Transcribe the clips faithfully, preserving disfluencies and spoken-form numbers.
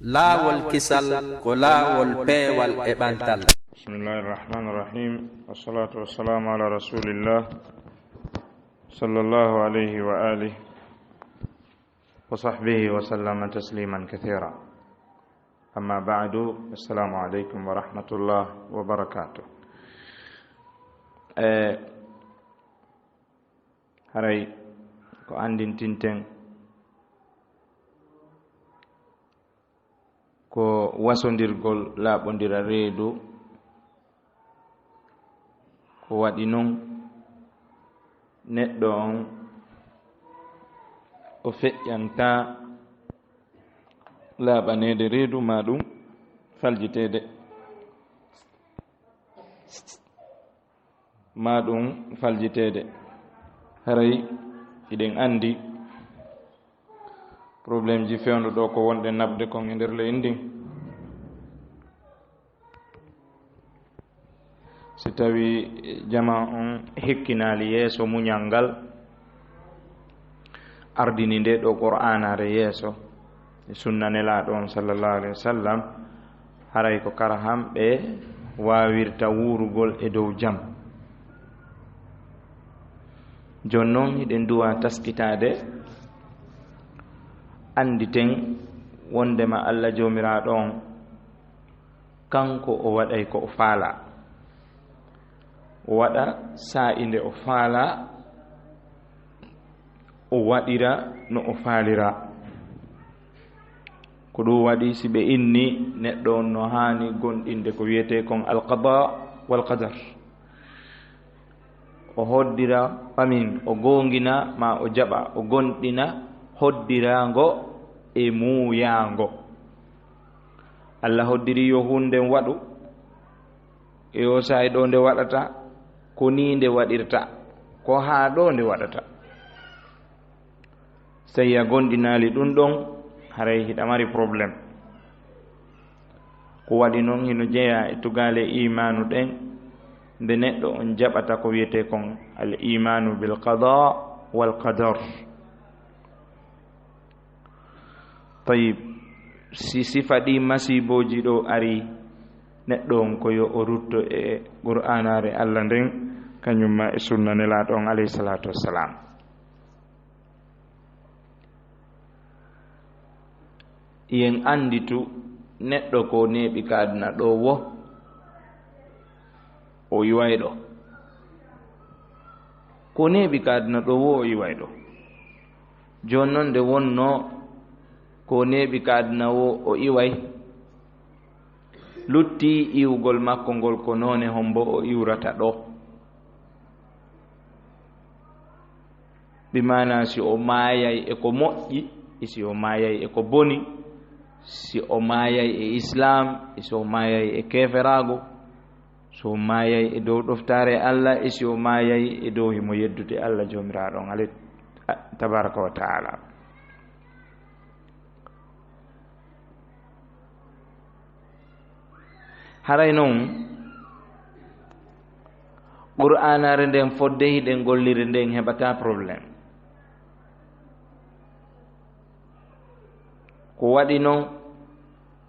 Laawol kisal ko laawol peewal e ɓantal. بسم الله الرحمن الرحيم. والصلاة والسلام على رسول الله صلى الله عليه وآله وصحبه وسلم تسليما كثيرا. أما بعد، السلام عليكم ورحمة الله وبركاته. Eh, haray ko anndintinten ko wasondirgol laaɓondira reedu. Ko waɗi noon, neɗɗo on o feƴƴanta laaɓaneede reedu, maa ɗum faljiteede, maa ɗum faljiteede. Haray hiɗen anndi, problème ji fewndo ɗo ko wonɗe naɓde kon e nder leydi ndin. Si tawi jama on hekkinaali yeeso muñal ngal, ardini nde ɗo Qur'aanaare yeeso e sunna Nelaaɗo on sallallahu alaihi wasallam, haray ko kara hamɓe waawirta wuurugol e dow jam. Jooni noon, hiɗen duwa taskitaade, annditen wonndema Alla Joomiraaɗo on, kanko o waɗay ko o faalaa. O waɗa saa'i nde o faalaa, o waɗira no o faaliraa. Ko ɗum waɗi, si ɓe inni neɗɗo on no haani gomɗinde ko wiyetee kon alqada wal qadar, o hoddira, amin, o goongina, ma o jaɓa, o gomɗina hoddiraango e muuyaango. Alla hoddiri yo huunde nden waɗu, e o saa'i ɗo nde waɗata, ko nii nde waɗirta, ko haa ɗo nde waɗata. So tawi a gomɗinaali ɗum ɗon, haray hiɗa mari problème. Ko waɗi noon, hino jeyaa e tugaale iimaanu ɗen, nde neɗɗo on jaɓata ko wiyetee kon al iimaanu bil qada wal qadar. Tayib, si sifa ɗi masiibooji ɗo ari, neɗɗo on ko yo o rutto e Qur'aanaare Alla nden, kañum ma e sunna Nelaaɗo on, alayhi salaatu wassalaam. Yen annditu neɗɗo ko neeɓi ka aduna ɗo wo, o iway ɗo. Ko neeɓi ka aduna ɗo wo, o iway ɗo. Jooni noon, nde wonnoo ko neeɓi ka aduna wo, o iway, lutti iwgol makko ngol, ko noone hombo o iwrata ɗo? Bi maana, si o maayay e ko moƴƴi, e si o maayay e ko boni, si o maayay e Islaam, e si o maayay e keeferaago, si o maayay e dow ɗoftaare Alla, e si o maayay e dow himo yeddude Alla Joomiraaɗo on, ale-, a-, tabaaraka wa ta'aala. Haray noon, Qur'aanaare nden, fodde hiɗen golliri nden, heɓataa problème. Ko waɗi noon,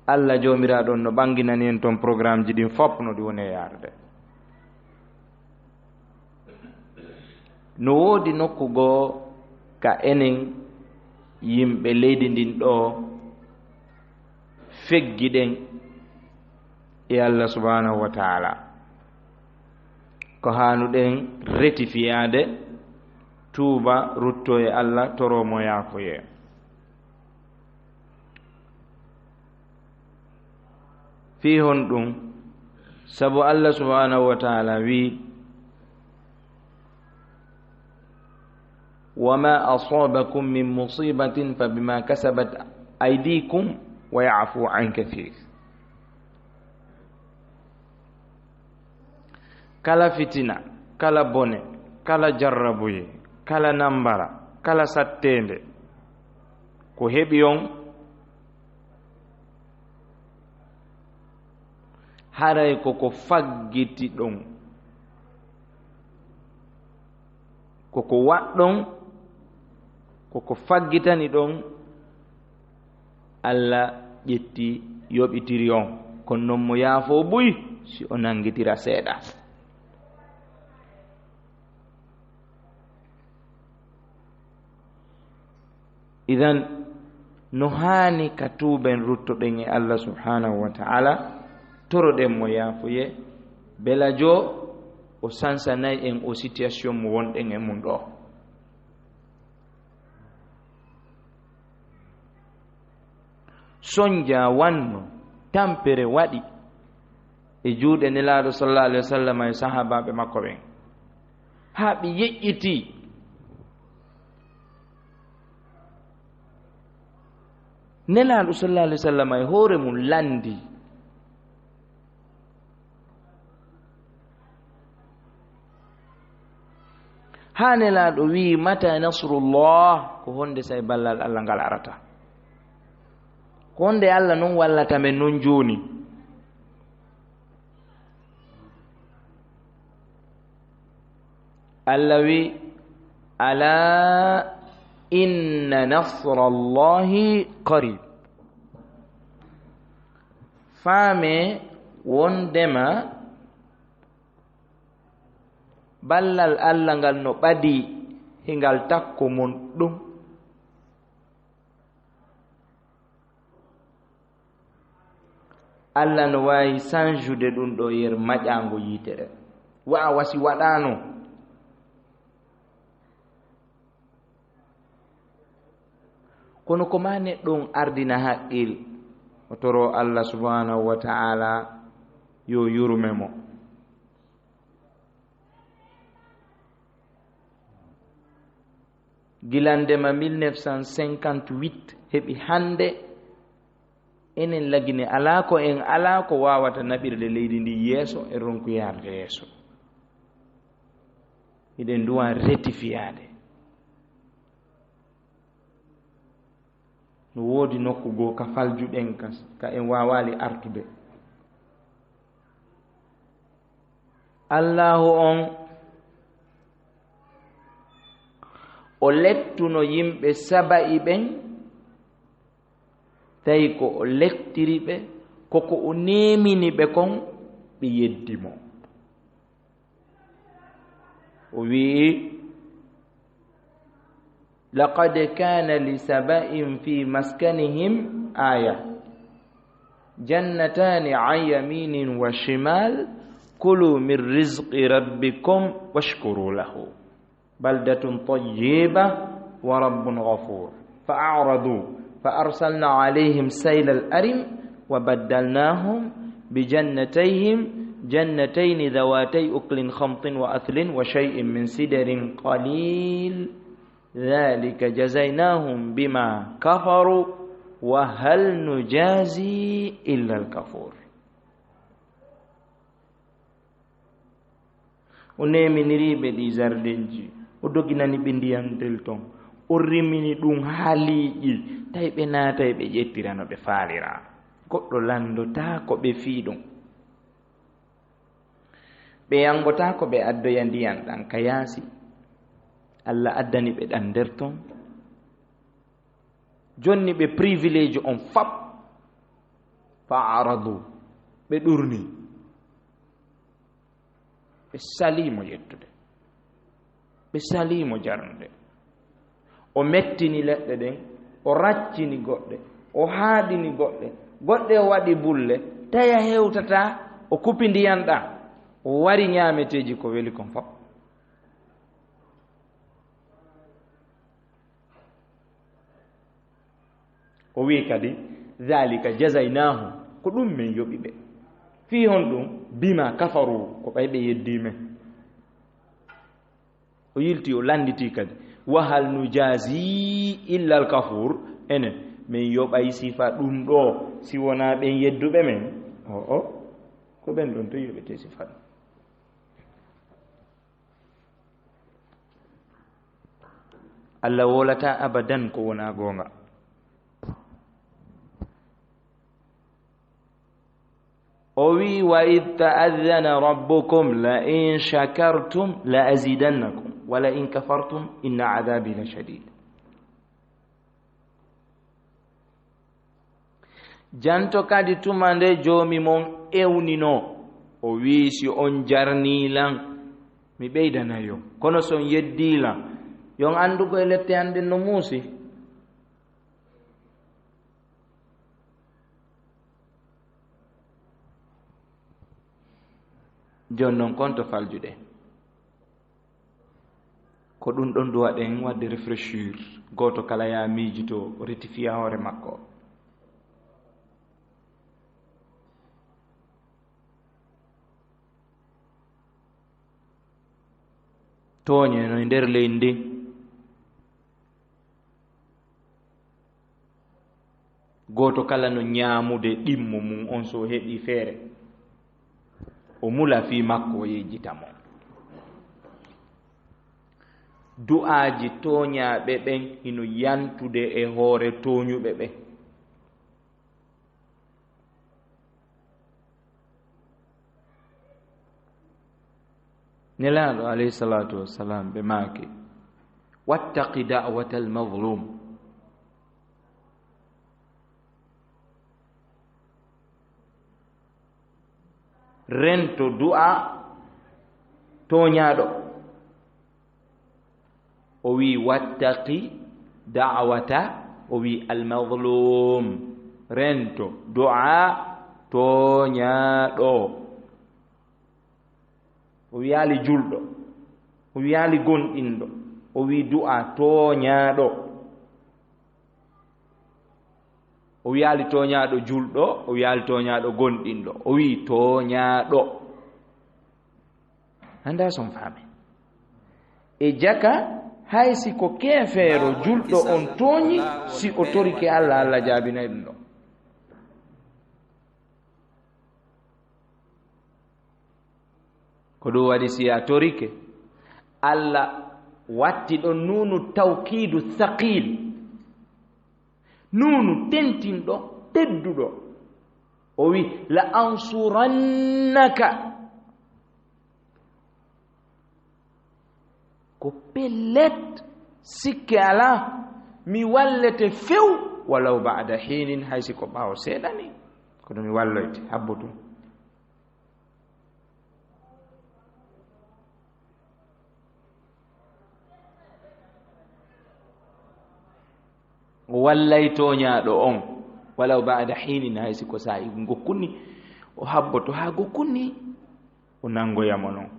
Alla Joomiraaɗo on no ɓanginani en toon programmeji ɗin fop no ɗi woni e yaarude. No woodi nokku goo ka enen yimɓe leydi ndin ɗoo feggiɗen e Allah subhanahu wa ta'ala. Ko haanuɗen retifiyaade, tuuba, rutto e Allah, toro mo yaafoye. Fii honɗum? Sabu Allah subhanahu wa ta'ala wi, "Wa ma asabakum min musibatin fa bima kasabat aydikum wa ya'fu an kathir." Kala fitina, kala bone, kala jarrabuye, kala nambara, kala satteende, ko heɓi on, haray koko faggiti ɗon, koko waɗɗon, koko faggitani ɗon, Allah ƴetti, yoɓitiri on, kono non mo yaafo buy si o nanngitira seeɗa. Idan, no haani ka tuuben, ruttoɗen e Allah subhanahu wa ta'ala, toroɗen mo yaafuye, belajo o sansanay en o situation mo wonɗen e mum ɗo. Sonja wanno, tampere waɗi e juuɗe Nelaaɗo sallallahu alaihi wasallam e sahaabaaɓe makko ɓen, haa ɓe yeƴƴitii. Nelaaɗo sallallahu alaihi wasallam e hoore mum landi. Haa Nelaaɗo wi'i, "Mata nasrullah?" Ko honde say ballal Allah ngal arata? Ko honde Allah non wallata men non jooni? Allah wi'i, "Ala inna nasrallahi qarib." Faame wondema ballal Allah ngal no ɓadii, hingal takko mon ɗum. Allah no waawi sanjude ɗum ɗo yer maƴaango yiitere. Wa a wasi waɗaano. Kono ko maa neɗɗo on ardina haqqil, o toro Allah subhanahu wa ta'ala yo yurme mo. Gilande ma mille neuf cent cinquante-huit heɓi hannde, enen lagine alaa ko en alaa ko waawata naɓirde leydi ndi yeeso e ronku yaarde yeeso. Hiɗen duwa rectifiyaade. No woodi nokku goo ka faljuɗen ka, ka en waawaali artude. Allaahu on, o lettuno yimɓe Saba'i ɓen, tawi ko o lettiri ɓe, ko ko o neemini ɓe kon, ɓe yeddi mo. O wi'i, "Laqad kana li Saba'in fi maskanihim aya. Jannatani an yaminin wa shimal. Kulu min rizqi rabbikum washkuru lahu. Baldatun tayyiba wa rabbun ghafur." Fa a'radu fa arsalna alayhim saylal arim wa baddalnahum bi jannatayhim jannatayni dhawatay uklin khamtin wa athlin wa shay'in min sidrin qalil. Dhalika jazaynahum bima kafaru wa hal nujazi illa al kafur. O neeminiri ɓe ɗi zardenji, o doginani ɓe ndiyam del ton, o rimini ɗum haa liiƴi, tawi ɓe naatay ɓe ƴettira no ɓe faalira. Goɗɗo lanndotaako ɓe fii ɗum. Ɓe yanngotaako ɓe addoya ndiyan ɗan ka yaasi. Allah addani ɓe ɗan nder ton. Jonni ɓe privilège on fap. Fa aradu, ɓe ɗurni. Ɓe salii mo yettude. Ɓe salii mo jarnude. O mettini leɗɗe ɗen, o raccini goɗɗe, o haaɗini goɗɗe, goɗɗe o waɗi bulle, taya hewtataa, o kupi ndiyan ɗan, o wari ñaameteeji ko weli kon fof. O wi'i kadi, "Dhalika jazaynahum," ko ɗum men yoɓi ɓe. Fii honɗum? "Bima kafaru," ko ɓay ɓe yeddii men. O yilti, o lannditi kadi, "Wa hal nujazi illa al kafur," enen, men yoɓay sifa ɗum ɗo, si wonaa ɓen yedduɓe men? O, o, ko ɓen ɗon to yoɓete sifa ɗum. Allah wowlataa abadan ko wonaa goonga. O wi'i, "Wa idh ta'adhana rabbukum la in shakartum la azidannakum, wa la in kafartum inna adhabi la shadid." Janto kadi tuma nde Joomi mon ewninoo, o wi'i, "Si on jarnii lan, mi ɓeydanay on. Kono si on yeddii lan, yo on anndu ko e lette an ɗen no muusi." Jooni non, kon to faljuɗen. Ko ɗun ɗon du'a ɗen waɗde réfléchir. Gooto kala yaa miijito, o rectifia hoore makko. Tooñe no e nder leydi ndin. Gooto kala no ñaamude ɗimmo mun on, so o heɓii feere, o mula fii makko, o yejjita mo. Du'aaji tooñaaɓe ɓen hino yantude e hoore tooñuɓe ɓen. Nelaaɗo, alayhi salaatu wassalaam, ɓe maaki, "Wattaqi da'watal mazlum." Rento du'a tooñaaɗo. O wi'i, "Wattaqi da'wata," o wi'i, "al-mazlum." Rento du'a tooñaaɗo. O wi'aali julɗo. O wi'aali gomɗinɗo. O wi'i du'a tooñaaɗo. O wi'aali tooñaaɗo julɗo, o wi'aali tooñaaɗo gomɗinɗo. O wi'i tooñaaɗo. Anndaa si on faami. E jaka, hay si ko keefeero julɗo on tooñi, si o torike Alla, Alla jaabinay ɗun ɗon. Ko ɗun waɗi, si a torike, Alla watti ɗon nuunu tawkiidu saqiil, nuunu tentinɗo, tedduɗo. O wi'i, "La ansurannaka." Ko pellet, sikke alaa, mi wallete few, walaw ba'da hiinin, hay si ko ɓaawo seeɗa ni, kono mi walloyte, habbo tun. O wallay tooñaaɗo on, walaw ba'da hiinin, hay si ko saa'i gokkunni, o habboto haa gokkunni, o nanngoya mo non.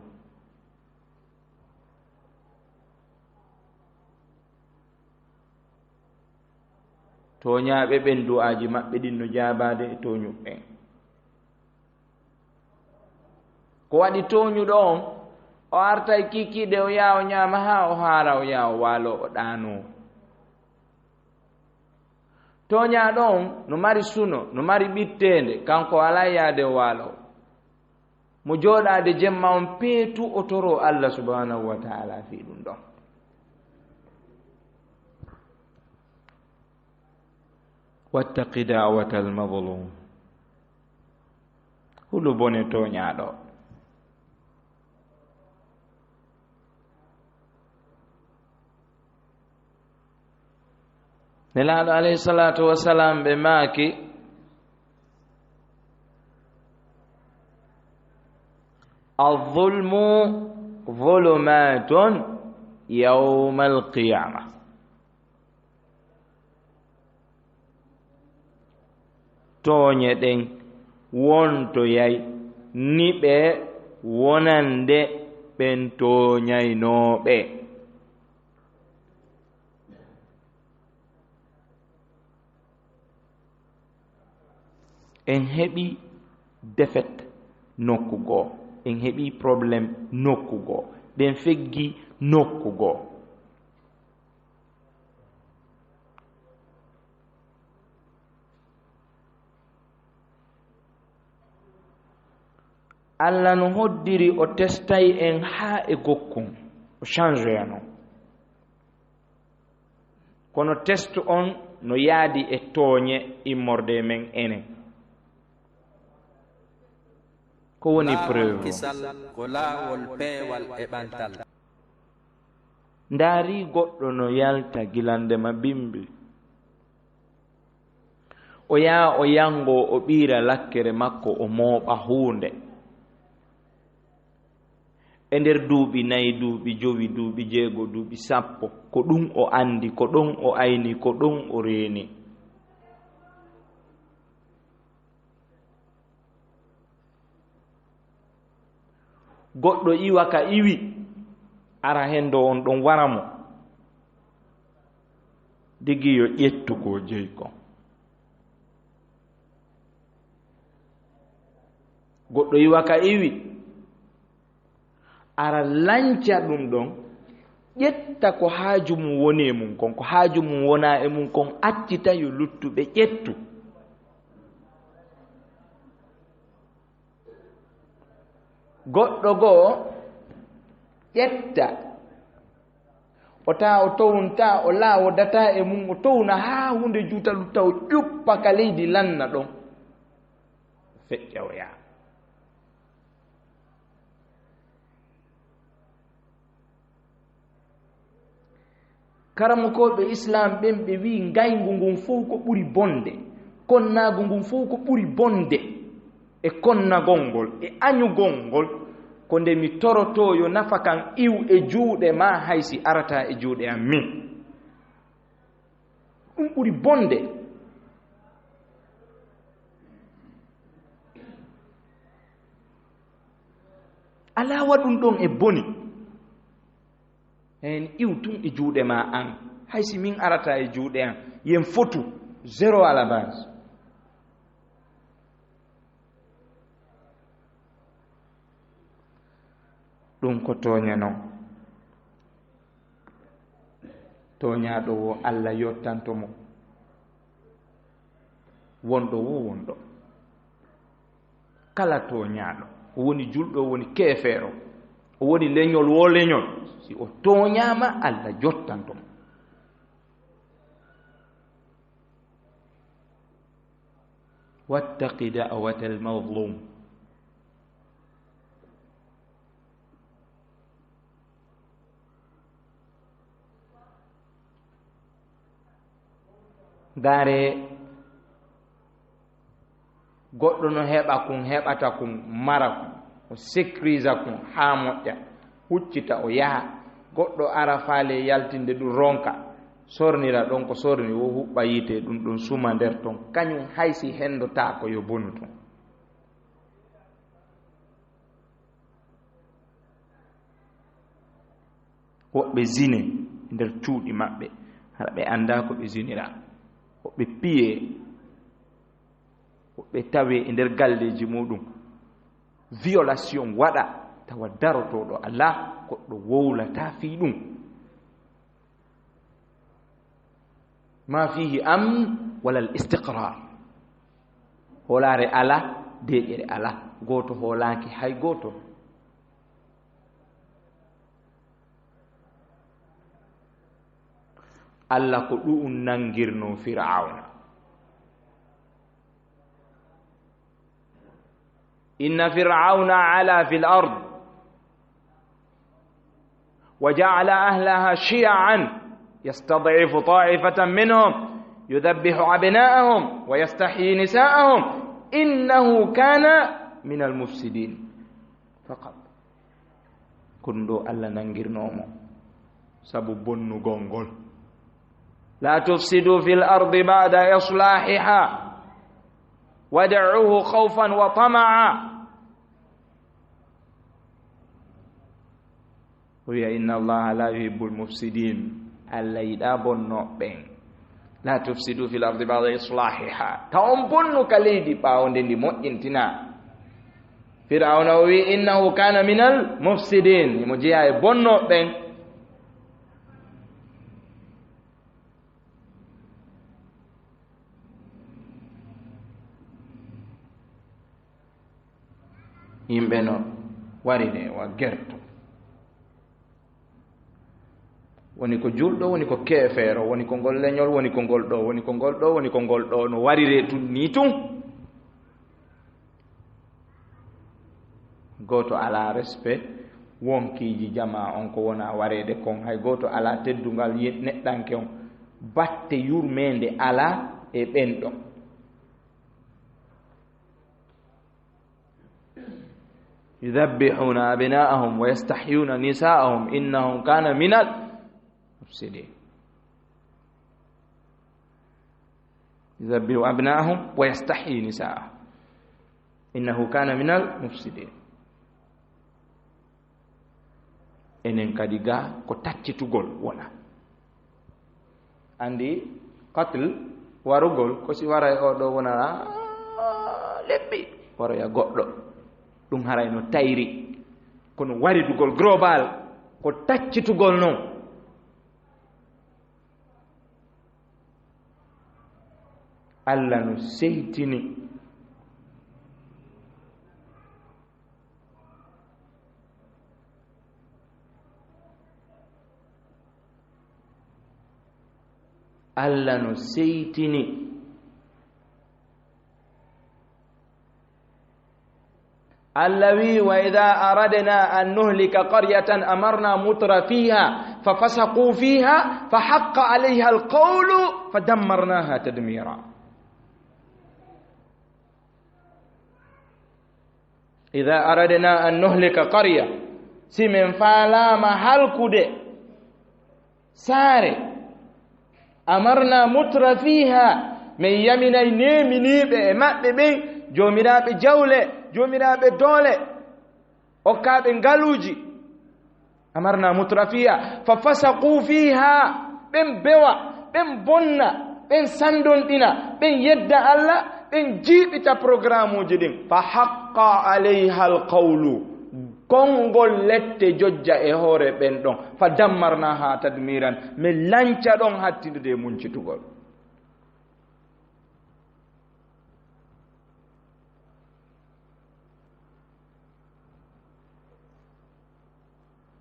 Tooñaaɓe ɓen, du'aaji maɓɓe ɗin no jaabaade e tooñuɓe ɓen. Ko waɗi tooñuɗo on, o artay kiikiiɗe, o yaha o ñaama haa o haara, o yaha o waalo, o ɗaanoo. Tooñaaɗo on no mari suno, no mari ɓitteende, kanko o alaa yaade o waalo. Mo jooɗaade jemma on peetu, o toroo Alla subhanahu wa ta'ala fii ɗun ɗon. Wattaqi da'watal mazlum. Hulu bone tooñaaɗo. Nelaaɗo alayhi salaatu wa salaam, ɓe maaki, "Al-zulmu zulumaatun yawmal qiyaama." Tooñe ɗen wontoyay niɓe wonande ɓen tooñaynooɓe. En heɓi défaite nokku goo, en heɓi problème nokku goo, ɗen feggi nokku goo. Alla no hoddiri o testay en haa e gokkun, o changeya non. Kono test on no yaadi e tooñe immorde e men enen. Ko woni preuve? Kisal ko laawol peewal e ɓantal. Ndaari goɗɗo no yalta gila ndema bimbi. O yaha o yanngo, o ɓiira lakkere makko, o mooɓa huunde. E nder duuɓi nayi, duuɓi jowi, duuɓi jeego, duuɓi sappo, ko ɗum o anndi, ko ɗon o ayni, ko ɗon o reeni. Goɗɗo iwa ka iwi, ara henndo on ɗon wara mo. Digi yo ƴettu ko jeyi kon. Goɗɗo iwa ka iwi, ara lanca ɗum ɗon, ƴetta ko haaju mum woni e mum kon, ko haaju mum wona e mum kon, accita yo luttuɓe ƴettu. Goɗɗo goo ƴetta, o tawa o townta, o laawo data e mum, o towna haa huunde juuta lutta, o ƴuppa ka leydi lanna ɗon. Feƴƴa o yaha. Karamokooɓe Islaam ɓen, ɓe wi'i ngayngu ngun fow ko ɓuri bonde, konnaagu ngun fow ko ɓuri bonde e konnagol ngol, e añugol ngol, ko nde mi torotoo yo nafa kan iw e juuɗe maa, hay si arataa e juuɗe am min. Ɗum ɓuri bonde. Alaa waɗum ɗon e boni. Heen iw tun e juuɗe maa an. Hay si min arata e juuɗe an, yen fotu zéro à la base. Ɗum ko tooñe non. Tooñaaɗo wo, Alla yottanto mo. Wonɗo wo wonɗo. Kala tooñaaɗo, o woni julɗo, o woni keefeero, o woni leñol wo leñol, si o tooñaama, Alla yottanto mo. Wattaqi da'watal mazlum. Ndaare, goɗɗo no heɓa kun, heɓata kun, mara kun, o sécurisa kun haa moƴƴa, huccita, o yaha. Goɗɗo ara faale yaltinde ɗum, ronka, sornira ɗon ko sorni, wo huɓɓa yiite ɗum ɗon, suma nder ton, kañum hay si hendotaako yo bonu ton. Woɓɓe zine nder cuuɗi maɓɓe, hara ɓe anndaa ko ɓe zinira. Woɓɓe piye, woɓɓe tawe e nder galleeji muɗum. Violation waɗa, tawa darotooɗo alaa, goɗɗo wowlataa fii ɗum. Ma fihi amn wala al istiqrar. Hoolaare alaa, deeƴere alaa. Gooto hoolaaki hay gooto. Alla ko ɗuum nanngirnoo Fir'awna. إن فرعون علا في الأرض وجعل أهلها شيعا يستضعف طائفة منهم يذبح أبناءهم ويستحيي نساءهم إنه كان من المفسدين. Faqat. Ko ɗum ɗo Alla nanngirnoo mo sabu bonnugol ngol. لا تفسدوا في الأرض بعد إصلاحها وادعوه خوفا وطمعا. O wiya, إن الله لا يحب المفسدين. Alla yiɗaa bonnooɓe ɓen. لا تفسدوا في الأرض بعد إصلاحها. Ta on bonnu ka leydi ɓaawo nde ndi moƴƴintinaa. Fir'awna o wi'i, إنه كان من المفسدين. Himo jeyaa e bonnooɓe ɓen. Yimɓe no warire wa gerto. Woni ko julɗo, woni ko keefeero, woni ko ngol leñol, woni ko ngol ɗo, woni ko ngol ɗo, woni ko ngol ɗo, no warire tun nii tun. Gooto alaa respect wonkiiji jamaa on ko wona wareede kon. Hay gooto alaa teddungal ye-, neɗɗanke on. Batte yurmeende alaa e ɓen ɗon. يذبحون أبناءهم ويستحيون نساءهم إنه كان من المفسدين. يذبح أبناءهم ويستحيي نساءهم إنه كان من المفسدين. Enen kadi ga ko taccitugol wona. Anndi, qatl warugol ko si waray o ɗo wona, ah, lebbi, waroya goɗɗo. Ɗum haray no tayri. Kono waridugol global ko taccitugol non. Allah no seytini. Allah no seytini. Allah wi, وإذا أردنا أن نهلك قرية أمرنا مترفيها ففسقوا فيها فحق عليها القول فدمرناها تدميرا. إذا أردنا أن نهلك قرية, si men faalaama halkude saare, أمرنا مترفيها, men yaminay neeminiiɓe e maɓɓe ɓen, joomiraaɓe jawle, joomiraaɓe doole, okkaaɓe ngaluuji. أمرنا مترفيها ففسقوا فيها, ɓen bewa, ɓen bonna, ɓen sandonɗina, ɓen yedda Allah, ɓen jiiɓita programuuji ɗin. فحق عليها القول, konngol lette jojja e hoore ɓen ɗon. فدمرناها تدميرا, men lanca ɗon hattindude e muncitugol.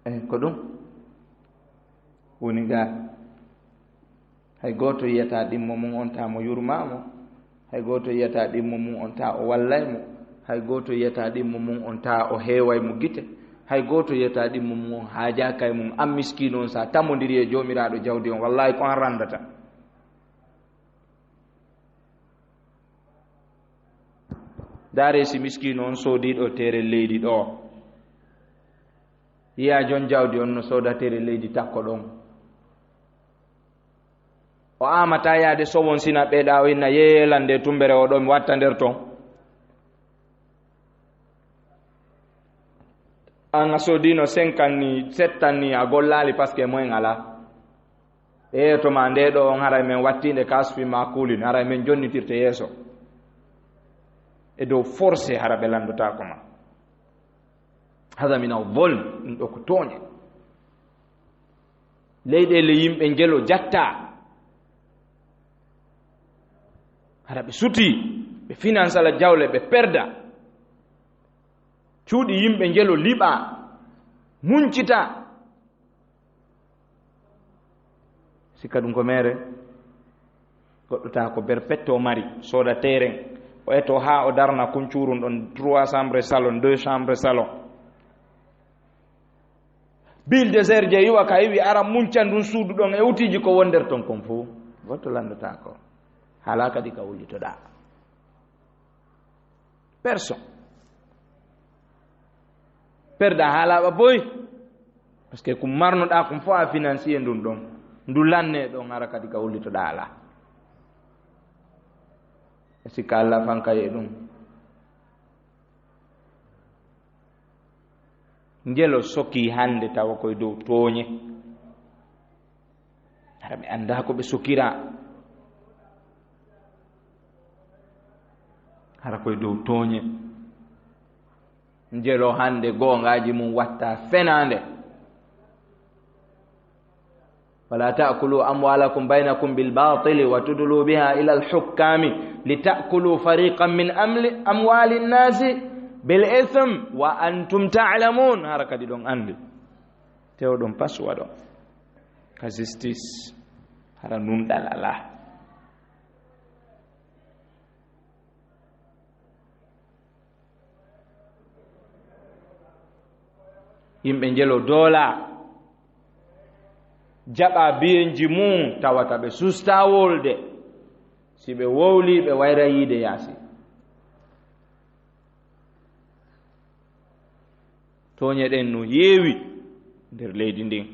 Eyi, ko ɗum woni gaa. Hay gooto yiyataa ɗimmo mum on taa mo yurmaa mo. Hay gooto yiyataa ɗimmo mum on taa o wallay mo. Hay gooto yiyataa ɗimmo mum on taa o heeway mo gite. Hay gooto yiyataa ɗimmo mum on haajaaka e mum. An miskiino on, so a tamondiri e Joomiraaɗo jawdi on, wallaahi ko an ranndata. Ndaaree si miskiino on soodii ɗo teere leydi ɗo. Yiyaa jon jawdi on no sooda teere leydi takko ɗon. O aamataa yaade sowon sina ɓeeɗa o inna yeeyelande tumbere o ɗo mi watta nder ton. An a soodino cinquante ni, sept ans ni a gollaali parce que moyen alaa. E to ma nde ɗo on haray men wattiinde kasfi ma kuulin, haray men jonnitirte yeeso. E dow forcé hara ɓe lanndotaako ma. Hada min al-zulm, ɗum ɗo ko tooñe. Leyɗeele yimɓe njelo jatta. Hara ɓe suti, ɓe finansala jawle, ɓe perda. Cuuɗi yimɓe njelo liɓa, muncita. Sikka ɗum ko mere, goɗɗo taa ko berpetto mari, sooda terrain, o eto haa o darna kuncuurun ɗon, trois chambres salon, deux chambres salon. Bil désert je iwa ka iwi ara munca ndun suudu ɗon e utiiji ko wonder ton kon fof. Goɗɗo lanndotaako. Hala kadi ka wullitoɗaa. Personne. Perda haa laaɓa boy. Parce que ko marnoɗaa kon fof a financier ndun ɗon. Ndu lanne ɗon hara kadi ka wullitoɗaa alaa. E sikka Allah fanka e ɗum. Njelo sokii hannde tawa koye dow tooñe. Hara ɓe anndaa ko ɓe sokiraa. Hara koye dow tooñe. Njelo hannde goongaaji mum watta fenaande. ولا تأكلوا أموالكم بينكم بالباطل وتدلوا بها إلى الحكام لتأكلوا فريقا من أمل-، أموال الناس بالإثم وأنتم تعلمون. Hara kadi ɗon anndi. Tew ɗon pas waɗo. Ka justice. Hara nunɗal alaa. Yimɓe njelo doolaa, jaɓaa biyenji mum, tawata ɓe sustaa wolde. Si ɓe wowlii, ɓe wayra yiide yaasi. Tooñe ɗen no heewi nder leydi ndin.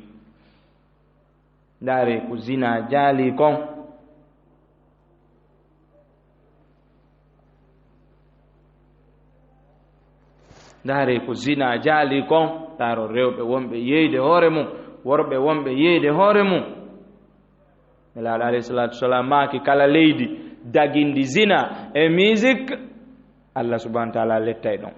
Ndaaree ko zinaa jaalii kon. Ndaaree ko zinaa jaalii kon. Ndaaro rewɓe wonɓe yeeyde hoore mum, worɓe wonɓe yeeyde hoore mum. Nelaaɗo alayhi salaatu wasalaam maaki, kala leydi dagindi zina e musique, Allah subhanahu wa taala lettay ɗon.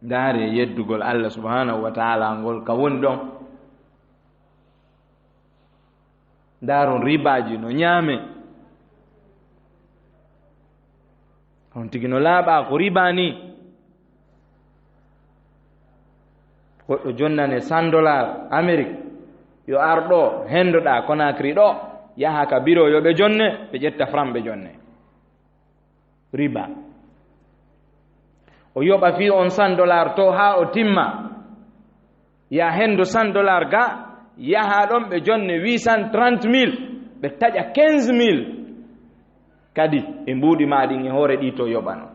Ndaaree yeddugol Allah subhanahu wa taala ngol ka woni ɗon. Ndaaron ribaaji no ñaame. On tigi no laaɓaa ko riba ni. Goɗɗo jonnane cent dollars Amérique, yo ar ɗo, henndoɗaa Conakry ɗo, yaha ka biro yo ɓe jonne, ɓe ƴetta franc ɓe jonne. Riba. O yoɓa fii on cent dollars to haa o timma. Ya henndu cent dollars ga, yaha ɗon ɓe jonne huit cent trente mille, ɓe taƴa quinze mille. Kadi e mbuuɗi maa ɗin e hoore ɗi to yoɓano.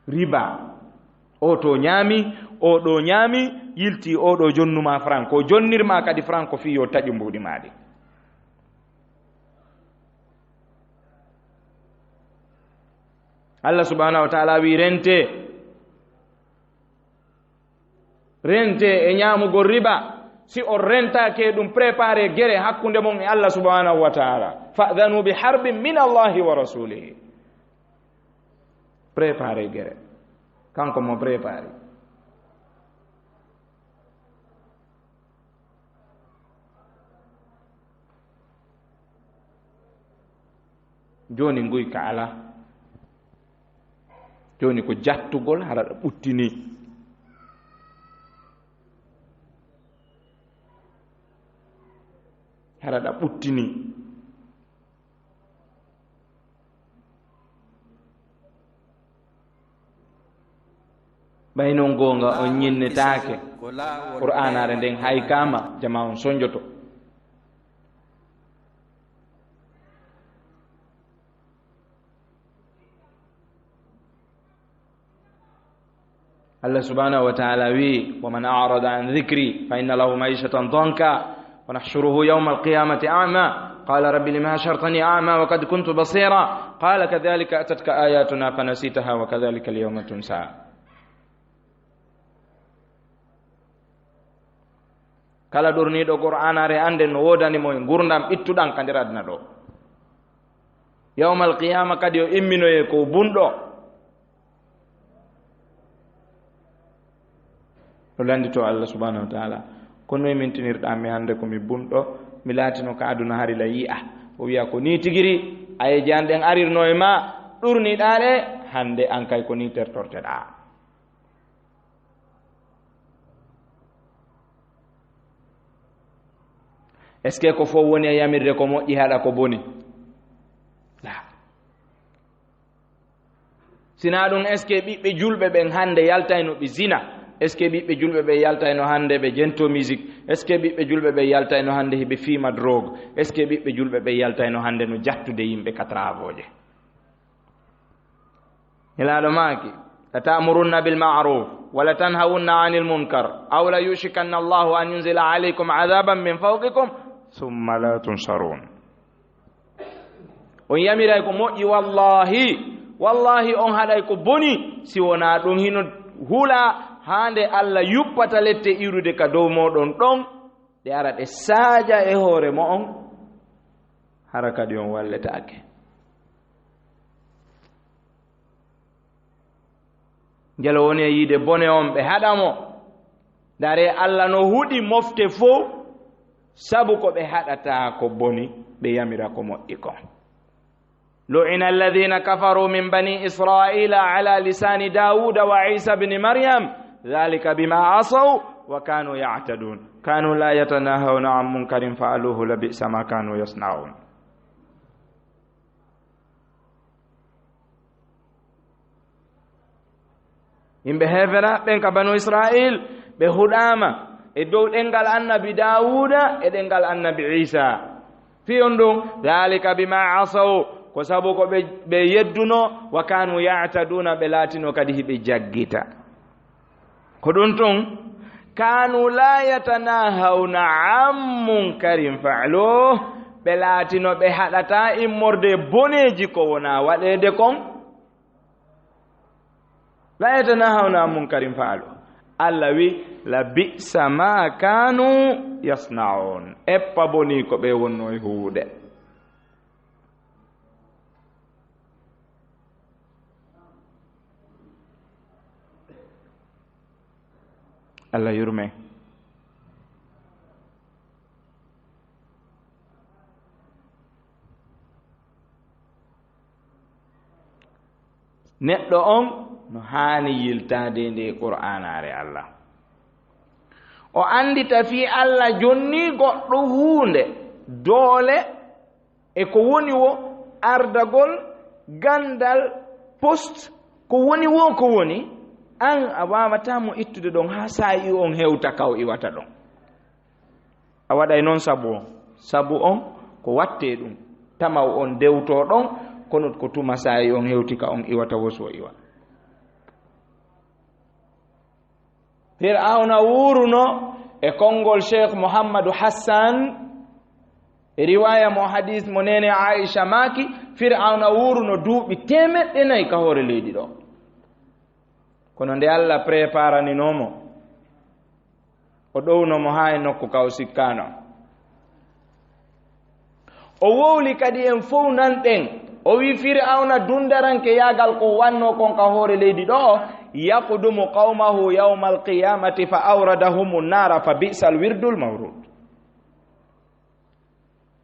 Riba. O to ñaami, o ɗo ñaami, yilti o ɗo jonnuma franc. Ko jonnirma kadi franc ko fii yo taƴu mbuuɗi maa ɗin. Allah subhanahu wa taala wi rente. Rente e ñaamugol riba. Si on rentaake ɗum, préparé gere hakkunde mon e Allah subhanahu wa taala. Fa'dhanu bi harbin min Allahi wa rasulihi. Préparé gere. Kanko mo préparé. Jooni nguyka alaa. Jooni ko jattugol, hara ɗa ɓuttini. Hara ɗa ɓuttini. Ɓay non goonga on ñinnetaake, Qur'aanaare nden haykaama, jama on sonjoto. Allah subhanahu wa ta'ala wi, "Wa man a'rada an dhikri fa inna lahu ma'ishatan dhanka wa nahshuruhu yawma al-qiyamati a'ma. Qala rabbi lima hashartani a'ma wa qad kuntu basira. Qala kadhalika atatka ayatuna fanasitaha wa kadhalika al-yawma tunsa." Kala ɗurniiɗo Qur'aanaare, annden no woodani mo e ngurndan ɓittuɗan ka nder aduna ɗo. Yawmal qiyaama kadi o imminoye ko bunɗo. O lanndito Allah subhanahu wa ta'ala, "Ko noy mintinirɗaa mi hannde ko mi bunɗo, mi laatino ka aduna hari la yi'a?" O wi'a, "Ko nii tigiri, ayeeje an ɗen arirno e ma, ɗurniɗaa ɗe, hannde an kay ko nii tertorteɗaa." Est-ce que ko fof woni e yamirde ko moƴƴi haɗa ko boni? La. Sinaa ɗum, est-ce que ɓiɓɓe julɓe ɓen hannde yaltayno ɓe zina? Est-ce que ɓiɓɓe julɓe ɓe yaltayno hannde ɓe jento musique? Est-ce que ɓiɓɓe julɓe ɓe yaltayno hannde hiɓe fiima drogue? Est-ce que ɓiɓɓe julɓe ɓe yaltayno hannde no jattude yimɓe ka travaux je? Nelaaɗo maaki, "La ta'murunna bil ma'ruf, wa la tanhawunna anil munkar, aw la yushikanna Allahu an yunzila alaykum adhaban min fawqikum, thumma la tunsarun." On yamiray ko moƴƴi, wallahi, wallahi on haɗay ko boni, si wonaa ɗum hino hula haa nde Allah yuppata lette iwrude ka dow mooɗon ɗon, ɗe ara ɗe saaja e hoore mo'on, hara kadi on walletaake. Ngel woni e yiide bone on ɓe haɗa mo. Ndaree, Allah no huɗi mofte fow sabu ko ɓe haɗata ko boni, ɓe yamira ko moƴƴi kon. لعن الذين كفروا من بني إسرائيل على لسان داود وعيسى بن مريم ذلك بما عصوا وكانوا يعتدون كانوا لا يتناهون عن منكر فعلوه لبئس ما كانوا يصنعون. Yimɓe heeferaaɓe ɓen ka Banu Isra'iil, ɓe huɗaama e dow ɗemngal Annabi Daawuuda e ɗemngal Annabi Iisaa. Fii on ɗum, "Daalika bimaa asaw", ko sabu ko ɓe, ɓe yedduno, "wa kaanuu ya'taduuna", ɓe laatino kadi hiɓe jaggita. Ko ɗum tun, "kaanuu laa yatanaahawna an munkarin fa'aluuh", ɓe laatino ɓe haɗataa immorde boneeji ko wonaa waɗeede kon. "Laa yatanaahawna an munkarin fa'aluuh." Allah wi, "La bi'sa maa kaanuu yasna'uun." Eppa bonii ko ɓe wonnoo e huwude. Allah yurme. Neɗɗo on no haani yiltaade e nde Qur'aanaare Allah. O anndita fii Allah jonnii goɗɗo huunde, doole, e ko woni wo ardagol, ganndal, poste, ko woni wo ko woni, an a waawataa mo ittude ɗon haa saa'i on hewta ka o iwata ɗon. A waɗay noon sabu on, sabu on ko wattee ɗum, tama on dewtoo ɗon, kono ko tuma saa'i on hewti ka on iwata wo so iwa. Fir'awna wuuruno e konngol Cheikh Mouhamadou Hassan, e riwaaya mo hadis mo neene Aisha maaki, Fir'awna wuuruno duuɓi teemeɗɗe nayi ka hoore leydi ɗo. Kono nde Allah preparaninoo mo, o ɗowno mo haa e nokku ka o sikkaano. O wowli kadi en fow nan ɗen. O wi Fir'awna dundaranke yaagal ko wannoo kon ka hoore leydi ɗo, "Yaqdumu qawmahu yawmal qiyamati fa awradahumu nnaara fa bi'sal wirdul mawrud."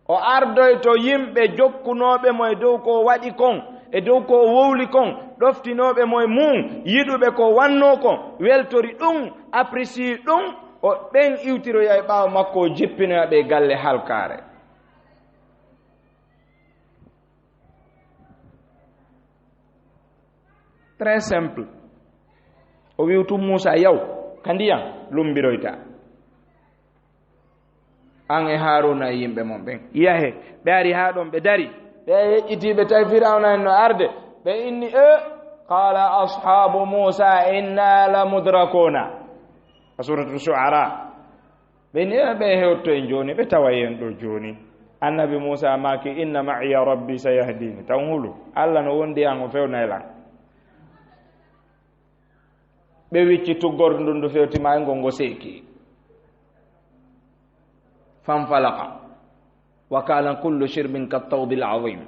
O ardoyto yimɓe jokkunooɓe mo e dow ko o waɗi kon, e dow ko o wowli kon, ɗoftinooɓe mo e mum, yiɗuɓe ko wannoo kon, weltori ɗum, apprécie ɗum, o ɓen iwtiroya e ɓaawo makko, o jippinoya ɓe e galle halkaare. Très simple. O wi'u tun Muusaa, "Yaw ka ndiyan, lumbiroyta. An e Haaruuna e yimɓe mon ɓen." Yahe, ɓe ari haa ɗon, ɓe dari. Ɓe heƴƴitii, ɓe tawi Fir'awna en no arde. Ɓe inni, "E, qaala ashaabu Muusaa inna la mudrakuuna." Ka Suuratul Shu'araa. Ɓe ni, "E, ɓe hewto en jooni, ɓe tawa en ɗo jooni." Annabi Muusaa maaki, "Inna ma'iya rabbi sayahdini." Tan hulu, Allah no wondi e an, o fewnay lan. Ɓe wicci tuggordu ndun, ndu fewti ma e ngon, ngo seeki. Fanfalaqa. Wa kaana kullu shirbin kattawdil azim.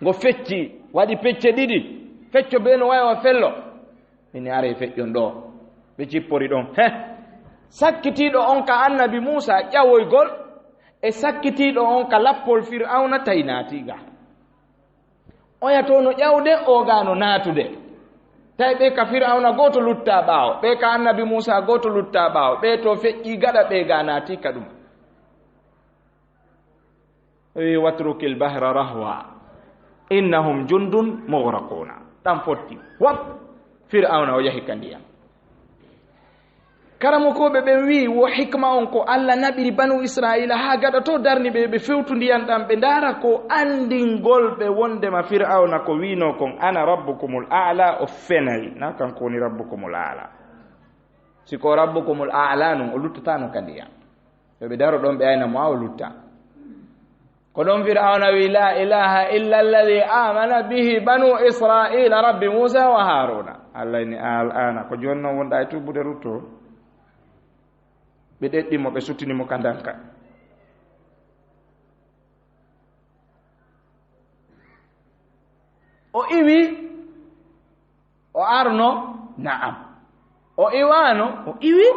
Ngo fecci, waɗi pecce ɗiɗi. Fecco bee no wayi wa fello. Min arey feƴƴon ɗo. Ɓe cippori ɗon. He! Sakkitiiɗo on ka Annabi Muusaa ƴawoygol, e sakkitiiɗo on ka lappol Fir'awna tawi naatii ga. Oya to no ƴawde, o ga no naatude. Tawi ɓe ka Fir'awna gooto luttaa ɓaawo, ɓe ka Annabi Muusaa gooto luttaa ɓaawo, ɓe to feƴƴii gaɗa, ɓe ga naatii ka ɗum. O wi, "Watrukil bahra rahwa, innahum jundun mughraquna." Ɗan fotti. Wap! Fir'awna o yahi ka ndiyam. Karamokooɓe ɓen wi'i, wo hikma on ko Allah naɓiri Banu Isra'iila haa gaɗa to darni ɓe, ɓe fewtu ndiyan ɗan, ɓe ndaara ko anndingol ɓe wondema Fir'awna ko wi'noo kon, "Ana rabbukumul a'la", o fenay. Na kanko woni rabbukumul a'la. Si ko rabbukumul a'la nun, o luttataano ka ndiyan. Yo ɓe daro ɗon, ɓe ayna mo, haa o lutta. Ko ɗon Fir'awna wi, "La ilaha illa alladhi amana bihi banu Isra'ila, rabbi Musa wa Haruna." Allah ni, "Al'ana, ko jooni non wonɗa e tuubude rutto." Ɓe ɗeɗɗi mo, ɓe suttini mo ka ndanka. O iwi, o arno, na'am. O iwaano, o iwi.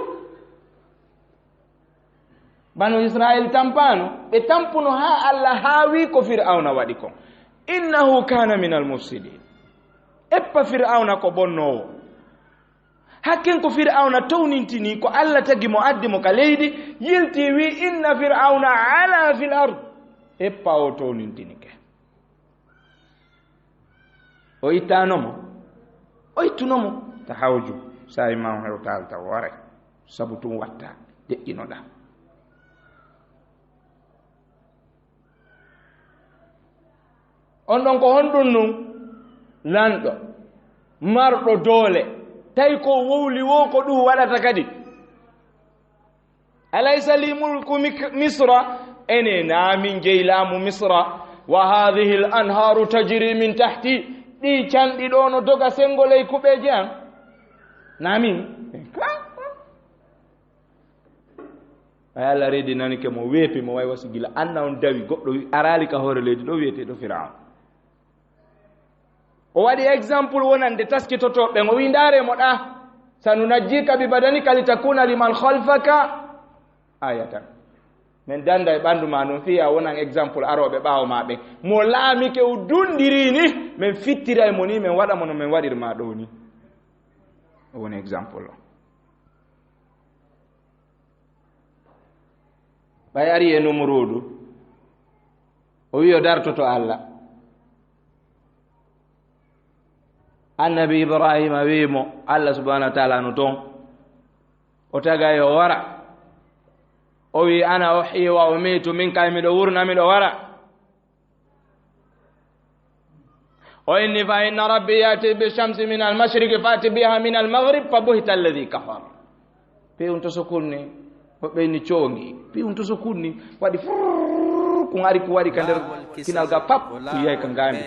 Banu Isra'il tampaano, ɓe tampuno haa Allah haawi ko Fir'awna waɗi kon. "Innahu kana minal mufsidin." Eppa Fir'awna ko bonnoowo. Hakken ko Fir'awna townintini, ko Allah tagi mo, addi mo ka leydi, yilti wi, "Inna Fir'awna ala fil ard." Eppa o townintinike. O ittaano mo? O ittuno mo. Ta hawju, saa'i ma on hewtaali taw, waray. Sabu tun watta, deƴƴinoɗaa. On ɗon ko honɗun nun? Lanɗo, marɗo doole, tawi ko wowli wo ko ɗun waɗata kadi. "Alaysa li mulku Mik-, Misra?" Ene naa min jeyi laamu Misra. "Wa hadhihi al anharu tajri min tahti." Ɗii canɗi ɗoo no doga sengo ley kuɓeeje an. Naa min. Ay, Alla reedinanike mo, weepi mo, way wasi gila anna on dawi, goɗɗo wi-, araali ka hoore leydi ɗo wi'eteeɗo Firaun. O waɗi exemple wonande taskitotooɓe ɓen, o wi, "Ndaare mo ɗa, sanunajjika bi badanika litakuna liman khalfaka ayatan." Min danda e ɓandu ma non, fii a wonan exemple arooɓe ɓaawo ma ɓen. Mo laamike o dundiri ni, min fittiray mo ni, min waɗa mo no min waɗiri ma ɗo ni. O woni exemple o. Ɓay ari e Numuruudu, o wi'i o dartoto Alla. Annabi Ibrahima wi'i mo, Alla subhanahu wa ta'ala no ton. O tagay o wara. O wi'i, "Ana uhyi wa umitu, min kay miɗo wurna, miɗo wara." O inni, "Fa inna rabbi yati bi shamsi min al mashriqi fati biha min al maghrib fa buhita alladhi kafar." Piwun to so kunni, o ɓeyni coongi. Piwun to so kunni, waɗi furr, kun ari, kun waɗi ka nder kinal ga pap, kun yahi ka ngaandi.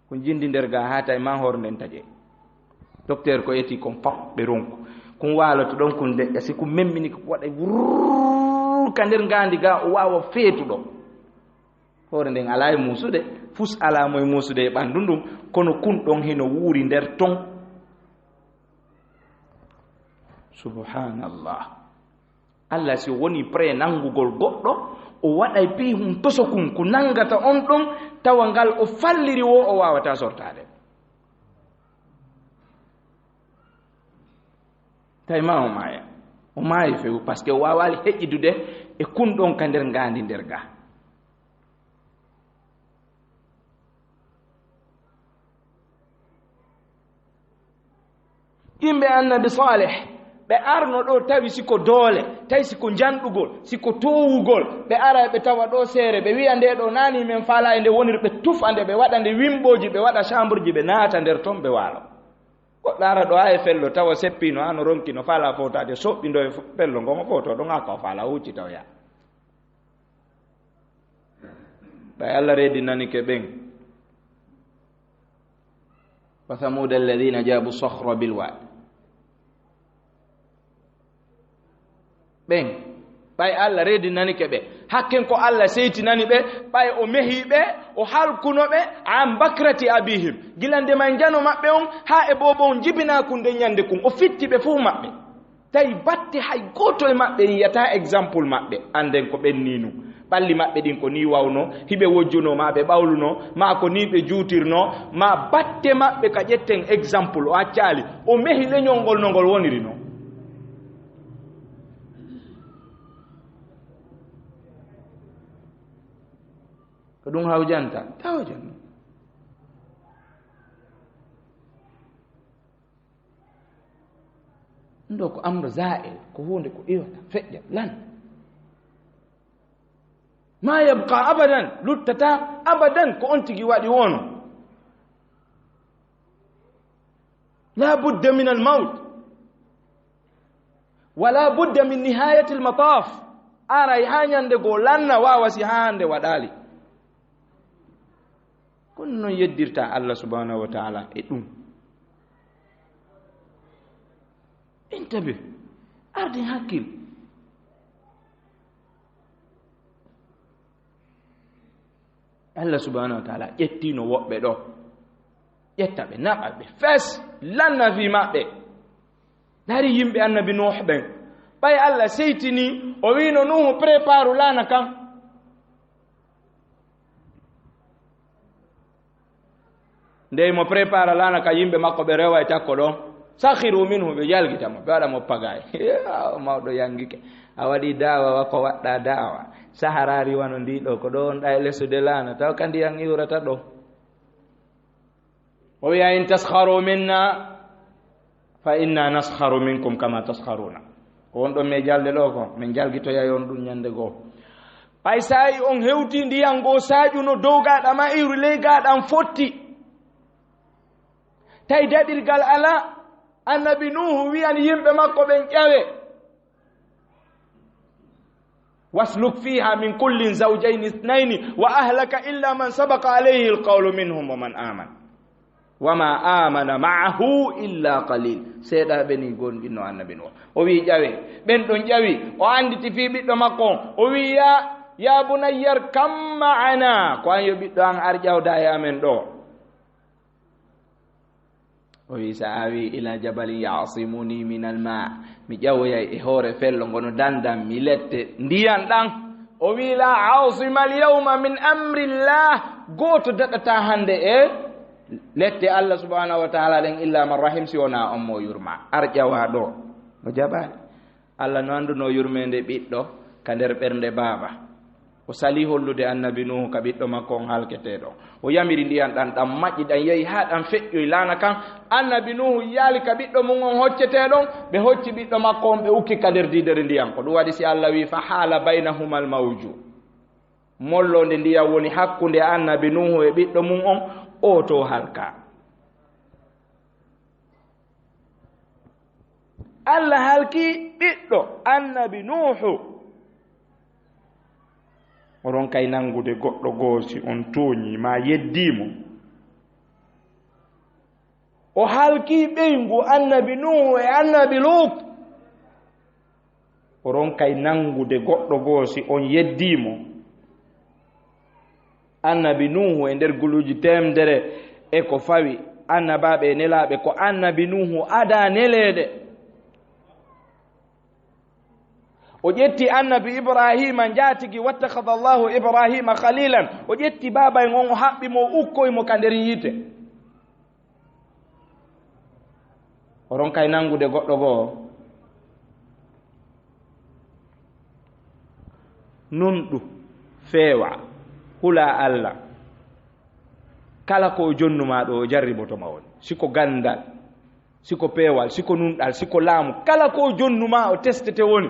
Kun jindi nder ga haa tawi man hoore nden taƴe. Docteur ko eti kon pap ɓe ronku. Kun waaloto ɗon kun deƴƴa, si kun memmini ko waɗa wurr ka nder ngaandi ga, o waawa feetuɗo. Hoore nden alaa e muusude, fus alaa mo e muusude e ɓandu ndun, kono kun ɗon hino wuuri nder ton. Subhanallah. Alla si o woni prêt nangugol goɗɗo, o waɗay piihun tosokun ku nangata on ɗon, tawa ngal o falliri wo o waawata sortaade. Tawi ma o maaya. O maayi few, parce que o waawaali heƴidude e kun ɗon ka nder ngaandi nder ga. Yimɓe Annabi Saalih, ɓe arno ɗo tawi si ko doole, tawi si ko njanɗugol, si ko toowugol, ɓe ara ɓe tawa ɗo seere, ɓe wi'a nde ɗo naani men faalaa e nde woniri, ɓe tufa nde, ɓe waɗa nde wimɓooji, ɓe waɗa chambre ji, ɓe naata nder ton, ɓe waalo. Goɗɗo ara ɗo haa e fello, tawa seppiino, haa no ronki, no faalaa fowtaade, soɓɓi ndo e fello ngon, o fowto ɗon, haa ka o faalaa, huuccita o yaha. Ɓay Alla reedinanike ɓen. Wa thamuda alladhina jabu sakhra bil wad. Ɓen, ɓay Alla reedinanike ɓe. Hakken ko Alla seytinani ɓe, ɓay o mehi ɓe, o halkuno ɓe, an bakrati abihim. Gila ndema e njano maɓɓe on, haa e boobo on jibinaa kun nden ɲande kun, o fitti ɓe fuu maɓɓe. Tawi batte hay gooto e maɓɓe yi'ataa exemple maɓɓe. Annden ko ɓen nii nun. Ɓalli maɓɓe ɗin ko nii wawnoo, hiɓe wojjunoo, maa ɓe ɓawlunoo, maa ko nii ɓe juutirnoo, maa batte maɓɓe ka ƴetten exemple, o accaali. O mehi leɲol ngol no ngol woniri non. Ko ɗum hawjanta? Tawjan. Ɗum ɗo ko amru za'il, ko huunde ko iwata, feƴƴa, lan. Ma yabqa abadan, luttata abadan, ko on tigi waɗi wono. La budda min al mawt. Wala budda min nihayati al mataf. Aray ha ɲande goo lanna wawa si ha hande waɗali. Kono non yeddirta Allah subhanahu wa ta'ala e ɗum. Intabi, arden hakkil. Allah subhanahu wa ta'ala ƴettino woɓɓe ɗo. Ƴetta ɓe, naɓa ɓe, fes, lanna fi maɓɓe. Dari yimɓe annabi Nuh ɓen. Ɓay Allah seytini, o wino Nuhu, prépare laana kan. Ndey mo prépare laana ka yimɓe makko ɓe rewa e cakko ɗo. Sakhiru minhu, ɓe yalgita mo, ɓe waɗa mo pagay. Yaa, mawɗo yangike. A waɗi da'wa wa ko waɗɗa da'wa. Saharaari wano ndi ɗo, ko ɗo wonɗa e lesude laana, taw ka ndiyan iwrata ɗo. O wi'a, "In taskharu minna, Fa inna naskharu minkum kama taskharuna. Ko wonɗon mi e jalde ɗo ko, min jalgitoyay on ɗum ñande goo. Ɓay saa'i on hewti ndiyan goo saaƴuno dow gaɗa ma'iru ley gaɗan fotti. Tawi daɗirgal alaa, Annabi Nuuhu wi'an yimɓe makko ɓen ƴawe. Wasluk fiha min kullin zawjayni ithnayni wa ahlaka illa man sabaqa alayhi alqawlu minhum wa man aman. Wa ma amana ma'ahu illa qalil. Seeɗaaɓe ni gonɗinno Annabi Nuuhu. O wi'i ƴawe. Ɓen ɗon ƴawi. O anditi fii ɓiɗɗo makko on. O wi'i, "Ya, ya bunayya irkab ma'ana." Ko an yo ɓiɗɗo an ar ƴawda e amen ɗo. O wi'i, "Sa awi ila jabalin ya'simuni min alma." Mi ƴawoyay e hoore fello ngono dandan mi lette ndiyan ɗan. O wi'i, "La asima alyawma min amrillah." Gooto daɗata hande e lette Allah subhanahu wa ta'ala ɗen illa man rahim, si wona on mo yurma. Ar ƴawa ɗo. O jaɓaali. Allah no annduno yurmeende ɓiɗɗo ka nder ɓernde baaba. O salii hollude Annabi Nuuhu ka ɓiɗɗo makko on halketeeɗo on. O yamiri ndiyan ɗan, ɗan maƴƴi, ɗan yahi haa ɗan feƴƴoyi laana kan. Annabi Nuuhu yaali ka ɓiɗɗo mun on hocceteeɗo on, ɓe hocci ɓiɗɗo makko on, ɓe ukki ka nder diidere ndiyan. Ko ɗum waɗi si Allah wi'i, "Fa haala baynahuma al-mawju." Molloonde ndiyan woni hakkunde Annabi Nuuhu e ɓiɗɗo mun on, o to halka. Allah halki ɓiɗɗo Annabi Nuuhu. O ronkay nangude goɗɗo goo si on tooñi ma yeddii mo. O halki ɓeyngu Annabi Nuuhu e Annabi Luut. O ronkay nangude goɗɗo goo si on yeddii mo. Annabi Nuuhu e nder guluuji teemdere e ko fawi annabaaɓe e nelaaɓe, ko Annabi Nuuhu adaa neleede. O ƴetti Annabi Ibraahiima njaatigi, "Wattakhadha Allahu Ibraahiima khalilan." O ƴetti baaba en on, o haɓɓi mo, o ukkoyi mo ka nder yiite. O ronkay nangude goɗɗo goo. Nunɗu, feewa, hula Allah. Kala ko o jonnu ma ɗo, o jarriboto ma woni. Si ko gandal, si ko peewal, si ko nunɗal, si ko laamu, kala ko o jonnu ma, o testete woni.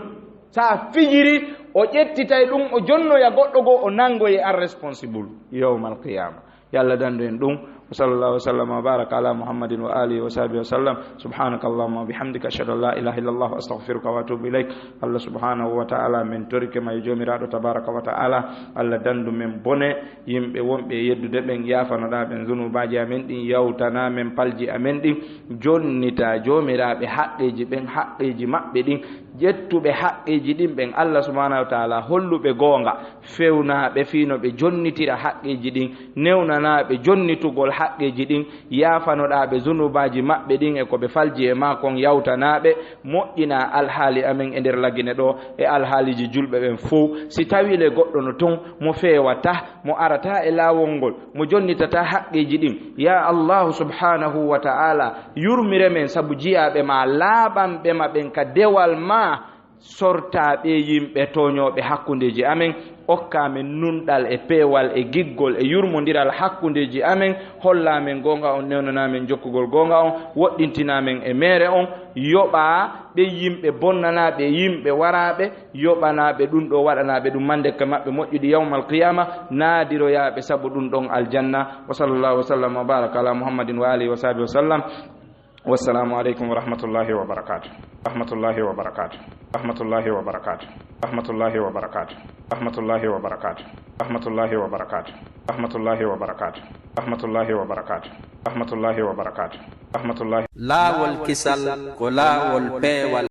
Sa fijiri, o ƴettitay ɗum, o jonnoya goɗɗo goo, o nangoye ar responsible yawmal qiyama. Yo Allah dandu en ɗum. Wa sallallahu wa sallama wa baraka ala Muhammadin wa alihi wa sahbihi wa sallam. Subhanaka Allahumma wa bihamdika, ashhadu an la ilaha illa Allah, astaghfiruka wa atubu ilayk. Allah subhanahu wa ta'ala, min torike ma yo Joomiraaɗo tabaraka wa ta'ala, Allah dandu men bone, yimɓe wonɓe e yeddude ɓen, yaafanoɗaa ɓen zunuubaaji amen ɗin, yawtanaa men palji amen ɗin, jonnitaa joomiraaɓe haqqeeji ɓen, haqqeeji maɓɓe ɗin, ƴettuɓe haqqeeji ɗin ɓen, Allah subhanahu wa ta'ala, holluɓe goonga, fewnaa ɓe fii no ɓe jonnitira haqqeeji ɗin, newnanaa ɓe jonnitugol haqqeeji ɗin, yaafanoɗaa ɓe zunuubaaji maɓɓe ɗin e ko ɓe falji e maa kon, yawtanaa ɓe, moƴƴinaa alhaali amen e nder Lagine ɗoo e alhaaliiji julɓe ɓen fow. Si tawii le goɗɗo no ton mo feewata, mo arata e laawol ngol, mo jonnitata haqqeeji ɗin, yaa Allahu subhanahu wa ta'ala, yurmire men sabu jiyaaɓe maa laaɓanɓe ma ɓen ka dewal maa. Sortaa ɓee yimɓe tooñooɓe hakkundeeji amen, okkaa men nunɗal e peewal e giggol e yurmondiral hakkundeeji amen, hollaa men goonga on, newnanaa men jokkugol goonga on, woɗɗintinaa men e meere on, yoɓaa ɓee yimɓe bonnanaaɓe e yimɓe waraaɓe, yoɓanaa ɓe ɗum ɗoo, waɗanaa ɓe ɗum mandekke maɓɓe moƴƴuɗi yawmal qiyaama, naadiroyaa ɓe sabu ɗum ɗon aljanna. Wa sallallahu wa sallam wa baraka ala Muhammadin wa alihi wa sahbihi wa sallam. Wassalaamu aleykum wa rahmatullahi wa barakaatu. Rahmatullahi wa barakaatu. Rahmatullahi wa barakaatu. Rahmatullahi wa barakaatu. Rahmatullahi wa barakaatu. Rahmatullahi wa barakaatu. Rahmatullahi wa barakaatu. Rahmatullahi wa barakaatu. Rahmatullahi wa barakaatu. Rahmatullahi. Laawol kisal ko laawol peewal.